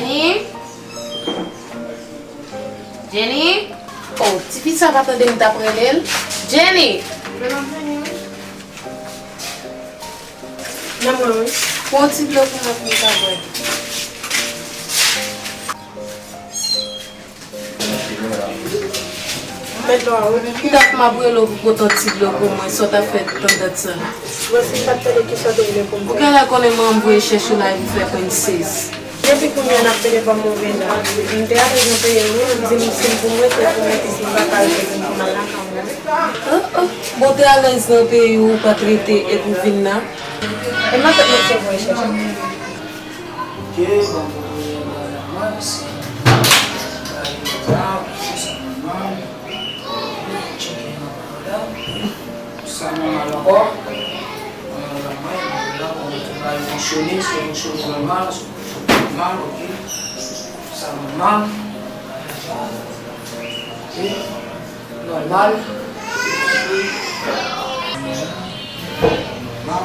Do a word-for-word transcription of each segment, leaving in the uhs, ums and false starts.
Jenny? Jenny? Oh, tifi sa pa tande m t ap rele l. Jenny! Men m ap vini, wi. Nan mwen, wi. Pran yon ti dlo pou mwen pou m ta bwè. Met dlo a, wi. Poutèt m ap rele w pou pote yon ti dlo pou mwen, sa w t ap fè pandan tan sa? Mwen si m pa t tande kisa w te vle pou m fè. Ou genlè konnen manman m voye chèche w la epi fè princess. Depi kounye a n ap pede pa move la. M te alèz nan peyi m, wi, m di m si m pou m rete, pou m rete, si m pa ka rete, pou m al lakay mwen. Oh, oh. Bon, w te alèz nan peyi w, ou pa t rete, epi w vin la? E m nan tèt mwen se voye chèche. Ok, bon, bon, bon, bon, bon, bon, se, Sa nòmal ankò. Nòmal, nòmal, nòmal, nòmal, fonksyone, si w fonksyone nòmal, si w fonksyone nòmal, ok. Sa nòmal. Ok. Nòmal. Nòmal.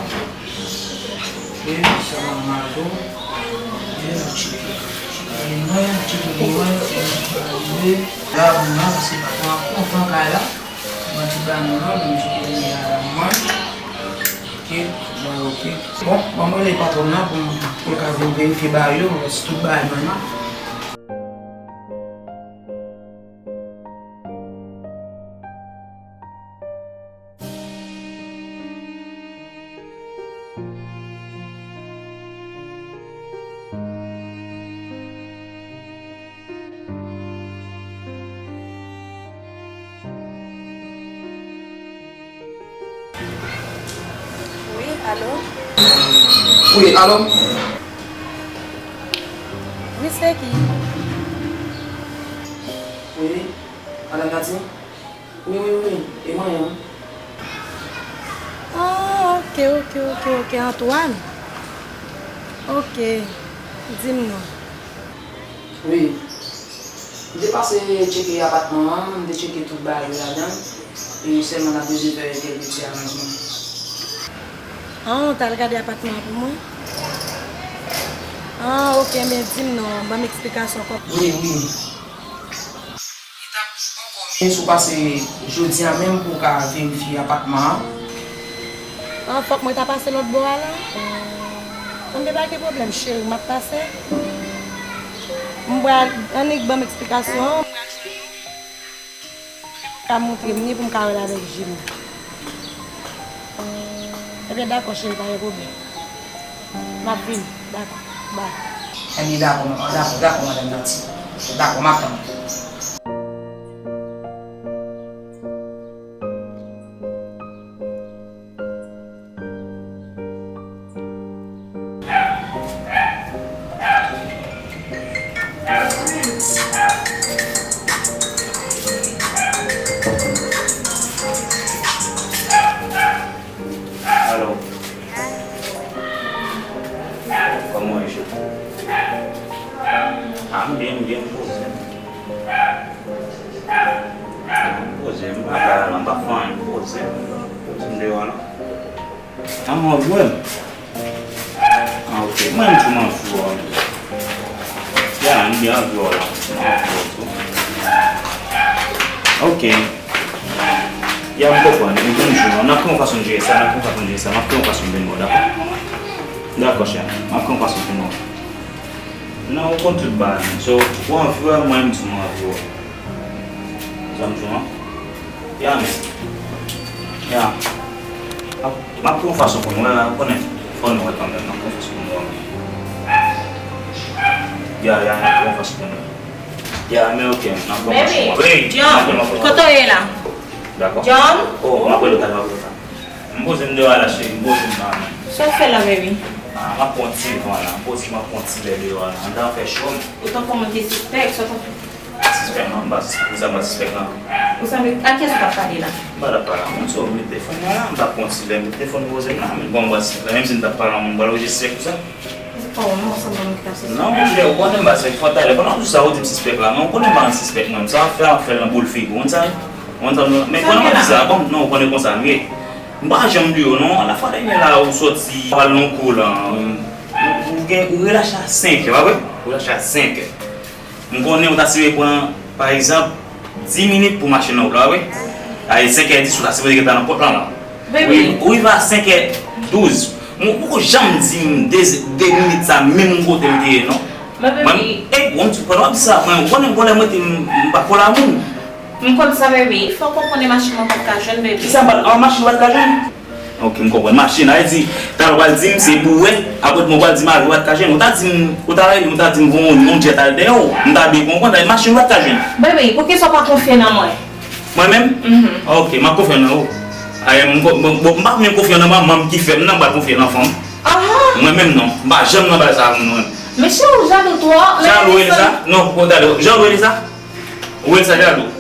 Ok, sa nòmal tou. Ok, n ap tcheke. Tcheke li mwen, tcheke li mwen, tcheke li mwen. La, bon, la, se pa twa kontan kay la. Mwen ti ba nou lòd, mwen ti kite li a la mwen. Ok, bon, ok. Bon, mwen rele patwòn nan pou m, pou l ka vin verifye bagay yo, si tout bagay nòmal. Wi, alo? Wi, alo? Wi, se ki? Wi, madanm Nati? Wi, wi, wi, e mwen menm. Ah, ok, ok, ok, ok, Antoine. Ok, di m non. Wi. M te pase tcheke apatman an, m te tcheke tout bagay yo ladan, e sèlman n ap bezwen fè kèlke ti aranjman. Ah, w t al gade apatman an pou mwen? Ah, ok, men di m non, ban m eksplikasyon kòman. Wi, wi. Li t ap ankò miyo si w pase jodi a menm pou w ka verifye apatman an. An, fòk mwen ta pase lòt bò a la? An, men pa gen pwoblèm, cheri, m ap pase. M pral, annik ban m eksplikasyon an, m pral jwenn ou. Pou ka montre m ni pou m ka wè l avèk je m. Ebyen, dakò, cheri, pa gen pwoblèm. M ap vini. Dakò. Bay. Ebyen, dakò, dakò, dakò, madanm Nati. Dakò, m ap tann ou. Alo. Kòman w ye, cheri? A, m byen, m byen, m poze m. M poze m, m pa fè anyen, m poze m. Poze m deyò la. A, m anvi w. A, ok. Mwen menm tou m anvi w. Ya, m byen anvi w la. M anvi w tou. Ok. Ya, m konprann. M konn jou. N ap gen yon fason jere sa, n ap gen yon fason jere sa. M ap gen yon fason vin wè w, dakò? Dakò, chè. M ap gen yon fason vin wè w. Non, ou konn tout bagay, man. So, ou anvi w, mwen menm tou m anvi w. Sa m di w, non? Ya, men. Ya. M ap, m ap gen yon fason pou nou wè, ou konnen. Fò nou wè kanmenm, m ap gen yon fason pou nou wè. Ya, ya, m ap gen yon fason pou nou wè. Ya, men ok, m ap gen yon fason pou nou wè. Wi, m ap gen yon fason. Baby, John, kote w ye la? Dakò. John? Oh, m ap rele w talè, m ap rele w talè. M poze m deyò a la, cheri, m poze m nan men. Sa w fè la, baby? Ah, m ap pran ti van la, m poze m ap pran ti lè deyò a la. Anndan an fè cho. Ou tankou moun ki sispèk, sa w t ap fè? Sispèk non, m pa sispèk, poukisa m pa sispèk la? Ou sanble, a kiyès ou t ap pale la? M pa t ap pale a moun, so m met telefòn mwen la, m t ap pran ti lè, m met telefòn poze m la, men bon, m pa sispèk la, menm si m t ap pale a moun, m pral oblije sispèk pou sa? Oh, non, sa m pa moun ki t ap sispèk. Non, monchè, ou konnen m pa sispèk, fò talè, pandan w di sa, ou di m sispèk la, men ou konnen m pa sispèk mwen, sa w ap fè, w ap fè l nan boul figi w, ou konn sa? Ou konn sa m, men pandan w di sa, bon, non, ou konnen konsa m ye. M pa janm di w non, lafwa dènye la ou sòti, w al nan kou la, ou gen, ou relache a senk è, pa vre? Ou ta chita senkè. M konnen ou ta sipoze pran, pa egzanp, dis minit pou machin nan wout la, wi. A, e senkè dis ou ta sipoze gentan nan pòt lan la. Wi, ou rive a senkè douz. Mwen, ou poko janm di m de, de minit sa menm kote m te ye, non. Mwen, e, bon, pandan w ap di sa, mwen, ou konnen, bon, lè mwen te, m, m pa kole a moun. M konn sa, baby. Fò w konprann e machin mwen pa t ka jwenn, baby. Kisa m pa t, an machin ou pa t ka jwenn? Ok, m konprann. Machin, sa vle di, talè w pral di m se bouwè, apre demen w pral di m avi w pa t ka jwenn. Ou ta di m, ou ta rele m, ou ta di m voye yon, yon djèt al dèyè w. M ta byen konprann, sa vle di machin ou pa t ka jwenn. Baby, poukisa w pa konfye nan mwen? Mwen menm? Mhm. Ok, m ap konfye nan ou. Ay, m, m, m, m pa menm konfye nan manman m ki fè m nan, m pral konfye nan fanm. Aha. Mwen menm non, m pa janm nan bagay sa a, mwen menm. Men cheri, ou jalou twòp, men... Jalou, Elisa? Non, gade, jalou, Elisa? Ou wè sa, jalou.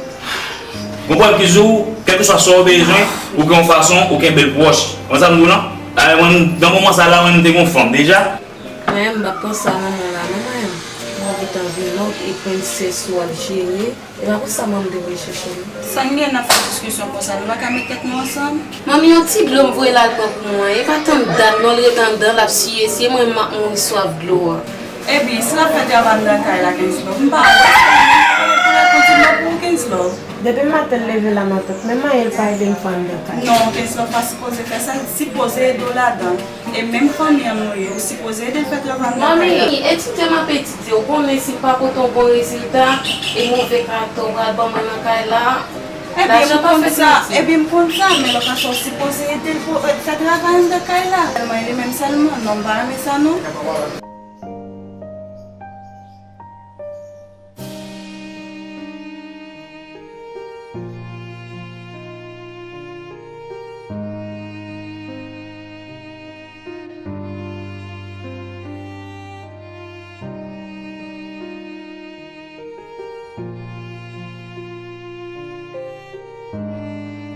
Konprann ki jou, kèlkeswa sa w bezwen, ou gen yon fason, ou kenbe l pwòch. Konn sa m di w lan? Dayè, mwen, nan moman sa la, mwen, m te gen yon fanm deja. Mwen, m pa panse a manman la, non, mwen. Mwen gentan vin lòk e prensès ou ap jere. E pa pou sa, mwen, m te voye chèche w. Sa n gen, n ap fè diskisyon konsa, nou pa ka met tèt nou ansanm? Manmi, yon ti dlo m voye l al pran pou mwen. E pa tann dat non, l ret anndan, l ap siye, siye, mwen menm m ap mouri swaf dlo a. Epi, si l ap fè travay anndan kay la, Kenslove, m pa wè sa pou l pran ti dlo pou ou, Kenslove. Depi maten l leve la, matant, menm manyen l pa ede m fè anndan kay. Non, Kenslove pa sipoze fè sa, li sipoze ede w ladan. E menm fanmi an nou ye, ou sipoze ede l fè travay anndan kay la. Manmi, etidye m ap etidye, ou konnen si m pa pote yon bon rezilta, e move karaktè ou pral ban mwen nan kay la. Ebyen, m konn sa, ebyen, m konn sa, men lòt fwa, ou sipoze ede l pou, eh, fè travay anndan kay la. Sèlman, e li menm sèlman, non, m pa renmen sa, non.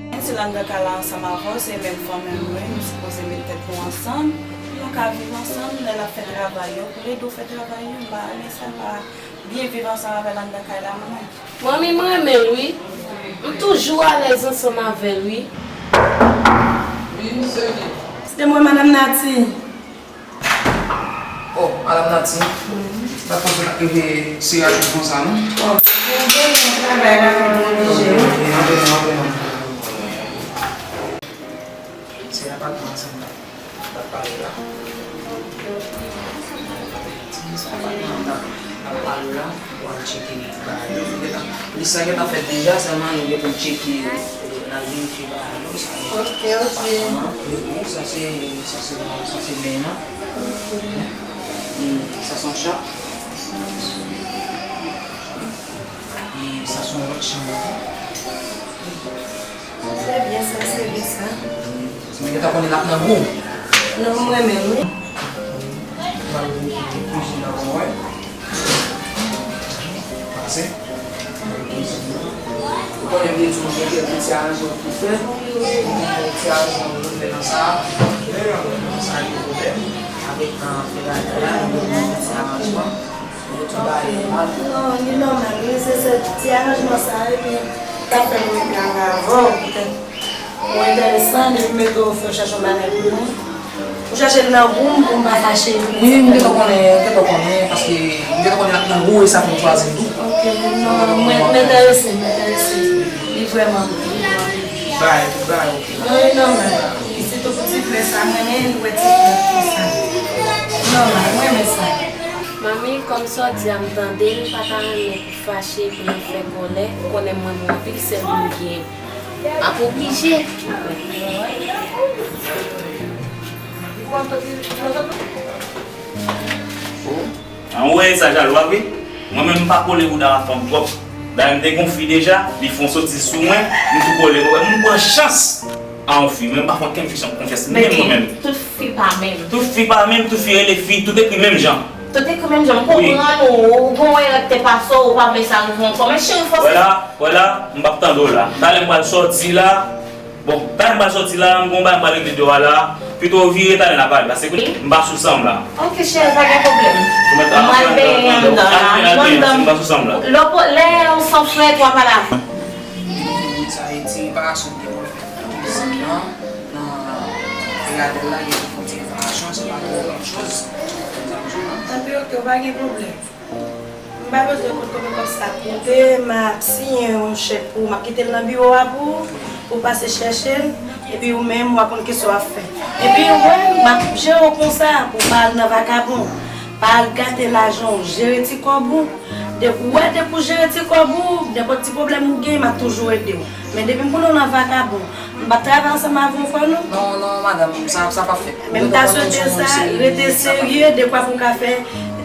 Menm si l anndan kay la ansanm avè w, se menm fanmi nou ye, nou sipoze met tèt nou ansanm, pou nou ka viv ansanm, lè l ap fè travay yo, pou l ede w fè travay yo, m pa renmen sa, m pa byen viv ansanm avè l anndan kay la, mwen. Manmi, m renmen l, wi. M toujou alèz ansanm avè l, wi. Se mwen, Madanm Nati. Oh, Madanm Nati. M pa t panse w t ap rive serye ak ou konsa, non. Bon, m vini travay rapid, mwen oblije, wi. Antre non, antre non. Se apatman sa m t ap pale la. Ti sa apatman m t ap pale la, pou al tcheke bagay yo. Nou gentan, lis la gentan fèt deja, sèlman nou gentan tcheke, eh, n al verifye bagay yo, sa yo. Ok, ok. Apatman an, wi, wi, sa se, sa se, sa se men an. E sa se yon chat. E sa se yon lòt chanm ankò. Se byen sa, se byen sa. Mwen gentan konnen l ap nan gou. Non, mwen menm, wi. Pral kouzin nan bon, wi. Pase. Ou konnen m te di w gen kèk ti aranjman pou fè. Gen kèk ti aranjman pou fè nan sa. Sa gen pwoblèm. Avèk, euh, fè bagay la, nou gen yon ti aranjman. Non, li nòmal, wi, se sèl ti aranjman sa, epi sa fè mwen te antre avè w, poutèt ou enteresan, epi mete w fè w chache yon bagay pou mwen. Ou chache l nan gou m pou m pa fache. Wi, m gentan konnen, m gentan konnen, paske m gentan konnen l ap nan gou, e sa fè m chwazi l tou. Ok, non, mwen, m enterese, m enterese. Li vrèman bon, li vrèman bon. Bay, tout bagay ok. Non, li nòmal. Sitou pou ti flè sa, mwen renmen wè ti flè konsa. Nòmal, mwen renmen sa. Manmi, kòm sa w di a m tande l, m pa ta renmen pou fache, pou nou fè kòlè, ou konnen mwen menm anpil sèl m gen. M ap oblije. An wè sa jalou a vre? Mwen menm m pa kole bouda a fanm twòp. Dayè m te gon fi deja, li fè yon sotiz sou mwen, m tou kole. Ou wè, m pran chans a yon fi, men m pa fè okenn fi konfyans, menm mwen menm. Tout fi pa menm. Tout fi pa menm, tout fi rele fi, tout ekri menm jan. Tout ekri menm jan, m konprann ou, ou gon erè k te pase w, ou pa vle sa rive ankò, men cheri fòse. Wè la, wè la, m p ap tande w la. Talè m pral sòti la, bon, talè m pral sòti la, m gon bagay m pral regle deyò a la, pito w vire talè n a pale, paske m pa sou san m la. Ok cheri, pa gen pwoblèm. M al benyen anndan la, m anndan. M pa sou san m la. Lè w san frèt, w ap pale avè m. Sa vle di reparasyon m te konn fè nan kwizin nan, nan radèl la, gen yon ti reparasyon, se pa twò gran choz. Tanpri, ok, pa gen pwoblèm. M pa bezwen konn konbyen kòb sa koute, m ap siyen yon chèk pou ou, m ap kite l nan biwo a pou ou, pou w pase chèche l, epi ou menm, w a konn kisa w ap fè. Epi, wè, m ap jere w konsa, pou w pa al nan vakabon, pa al gate lajan w, jere ti kòb ou. Depi, w wè, depi w jere ti kòb ou, nenpòt ti pwoblèm ou gen, m ap toujou ede w. Men depi m konnen w nan vakabon, m p ap travay ansanm avè w ankò non. Non, non, madanm, sa, sa p ap fèt. Men m ta swete sa, rete serye, dekwa pou w ka fè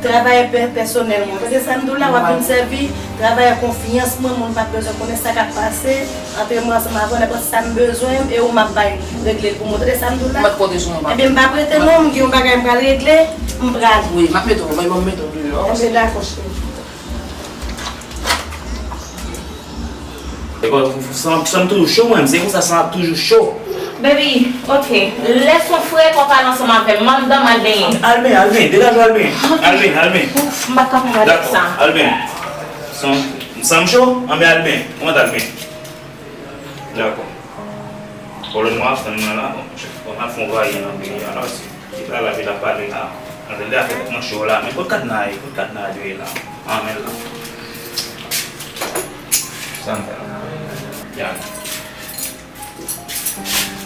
travay pè-, pèsonèl mwen. Tande sa m di w la, w ap vin sèvi travayè konfyans mwen, moun p ap bezwen konnen sa k ap pase antre mwen ansanm avè w, nenpòt sa m bezwen, e ou m ap bay regle l pou mwen. Tande sa m di w la? Ou mèt konte sou mwen, madanm. Ebyen, m p ap rete non, m gen yon bagay m pral regle, m prale. Wi, m ap mete w, ban m mete w deyò. Ebyen, dakò, cheri. E bon, san, san toujou cho, mwen, se konsa, san ap toujou cho. Baby, ok. Lè son frè pa pale ansanm avè m, manman m al benyen. Al benyen, al benyen, degaje w al benyen. Al benyen, al benyen. Ouf, m pa t ka pale avèk sa. Dakò, al benyen. San, san cho, anben al benyen. Kòman t al benyen? Dakò. Pwoblèm mwen ap tann mwen la, bon, bon, m ap fè yon vwaye nan peyi a la osi. Li pa la, li la pale la. Ann tande afè tèt mwen cho la. Men kot kadna a ye? Kot kadna a dwe ye la? An, men l la. Sa m fè la? Ya.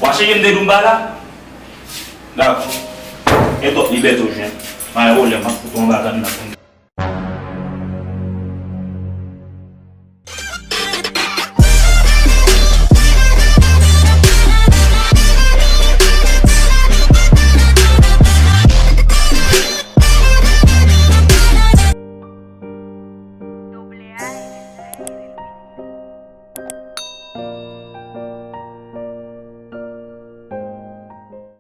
W a cheke m te di w m pa la? Dakò. Gen twòp libète w jwenn. Mare w lè m ap koute w anba kadna pou